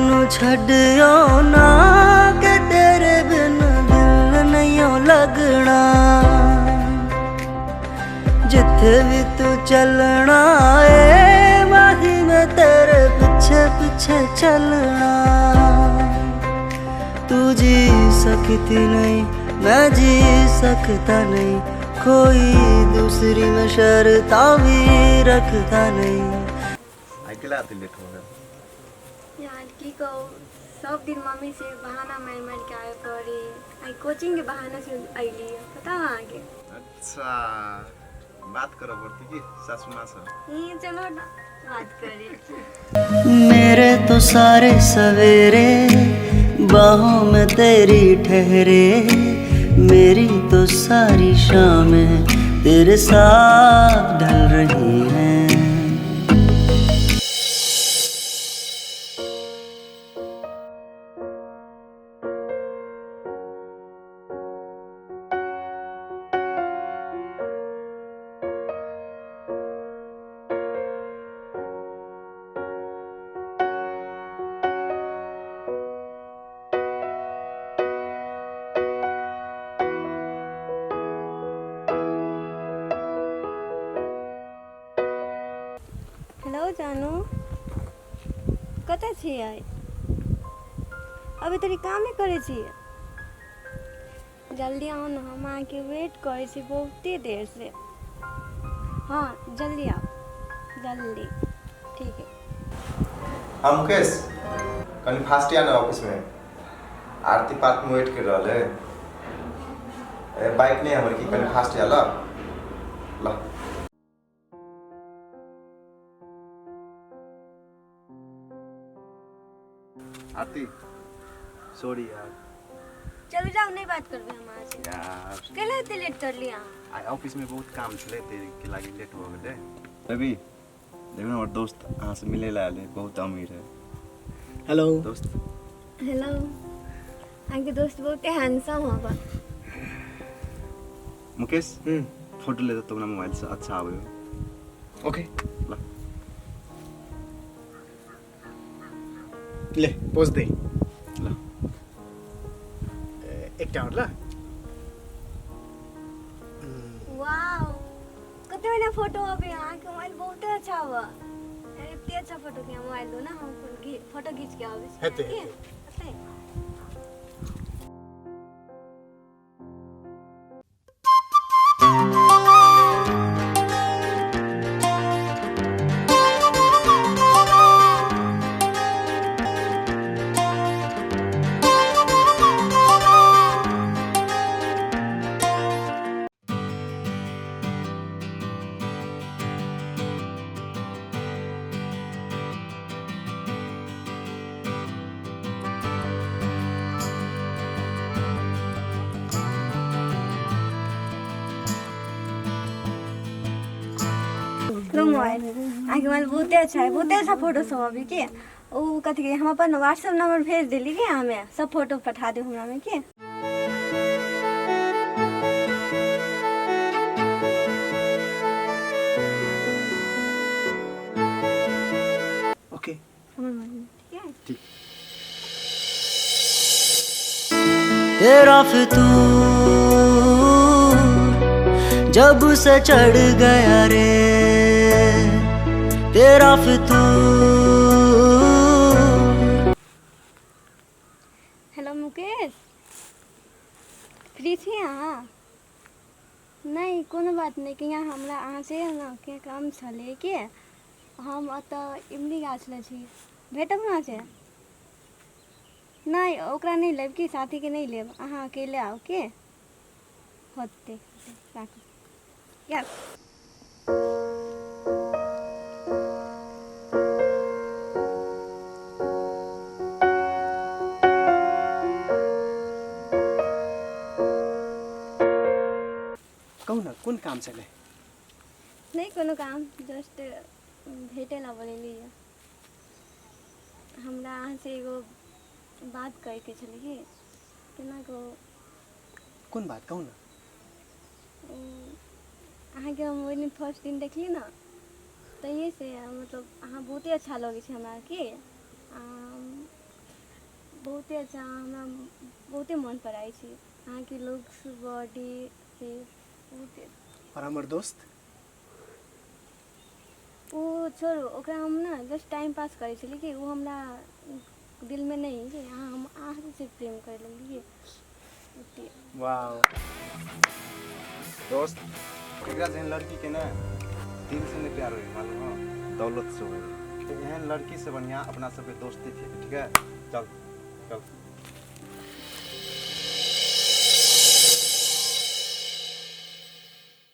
मैनू छड्डियो ना, के तेरे बिन दिल नहीं लगना। जिथे भी तू चलना ए माही, मैं तेरे पीछे पीछे चलना। तू जी सकती नहीं, मैं जी सकता नहीं, कोई दूसरी में शर्ता भी रखता नहीं। आइ केला एते लेट हो गेल? यार की कहू, सब दिन मम्मी से बहाना मारि मारि के आबे पड़ी। आइ कोचिंग के बहाना से अइली, पता अहाँके। अच्छा, बात करऽ पड़तै की सासू माँ से? ई चलो ना बात करी। मेरे तो सारे सवेरे बाहों में तेरी ठहरे, मेरी तो सारी शामें तेरे साथ ढल रही हैं। हेलो जानू, कतऽ छियै? अभी तरी कामे करै छियै? जल्दी आउ ने, हम अहाँके वेट करै छी बहुते देर से। हाँ जल्दी आउ, जल्दी। ठीक है। हाँ मुकेश, कनी फास्ट आ ना ऑफिस में, आरती पार्क में वेट कर रहल है। ए, बाइक नहीं हमर की, कनी फास्ट आ ल ल। आरती सॉरी यार। चलू जाउ, नहीं बात करबै हम अहाँ से। यार कैला एते लेट करली अहाँ? आइ ऑफिस में बहुत काम छलै, ते के लागी लेट हो गेलै। रवि देखो ना, हमर दोस्त अहाँ से मिले ला आयल है, बहुत अमीर है। हेलो दोस्त। हेलो, अहाँके दोस्त बहुते हैंडसम हबा। मुकेश फोटो ले तो अपना मोबाइल से, अच्छा आवे हो। ओके ल ले पोज दे। ल एकटा और ल। वाओ, कते बढ़िया फोटो अबे, अहाँके मोबाइल बहुते अच्छा हबा। अरे एते अच्छा फोटो के मोबाइल दो ना, हम फोटो खींच के आबै छी। हेतै, अहाँके? हेतै। हेतै। लो मोबाइल, अहाँके मोबाइल बहुते अच्छा है, बहुते अच्छा फोटो सब अबै के। ओ कथी के हम अपन व्हाट्सएप नंबर भेज देली के, हमे सब फोटो पठा देब हमरा में के। ओके हमर मोबाइल ठीक है। ठीक। तेरा फितूर जब से चढ़ गया रे, तेरा फितूर। हेलो मुकेश, फ्री छी अहाँ? नहि कोनो बात नहि, कि हमरा अहाँसँ ने के काम छलै कि हम एतऽ इमली गाछ लग छी, भेटब अहाँसँ? नहि ओकरा नहि लेब कि साथीके नहि लेब, अहाँ अकेले आउ के होतै। राखू या। कहू ना कोन काम छलै? नहि कोनो काम, जस्ट भेटै लए बोलेली। हमरा अहाँसँ एगो बात कहैके छलै कि केना कहू। कोन बात कहू ना? अहाँके हम ओहि दिन फर्स्ट दिन देखली ने, तहिएसँ मतलब अहाँ बहुते अच्छा लगै छै हमरा कि। बहुते अच्छा अहाँ हमरा बहुते मन पड़ै छी अहाँके लुक्स बॉडी फेस बहुते। और हमर दोस्त? ओ छोड़ू ओकरा हम ने जस्ट टाइम पास करै छलियै कि ओ हमरा दिलमे नहि कि अहाँ हम अहाँसँ सिर्फ प्रेम करै लगलियै। वाह दोस्त, एकरा जेहन लड़की के ने दिल से नहीं प्यार होई, मालूम हो, दौलत से होई। तो एहन लड़की से बढ़िया अपना सबके दोस्ती थी। ठीक है, चल चल।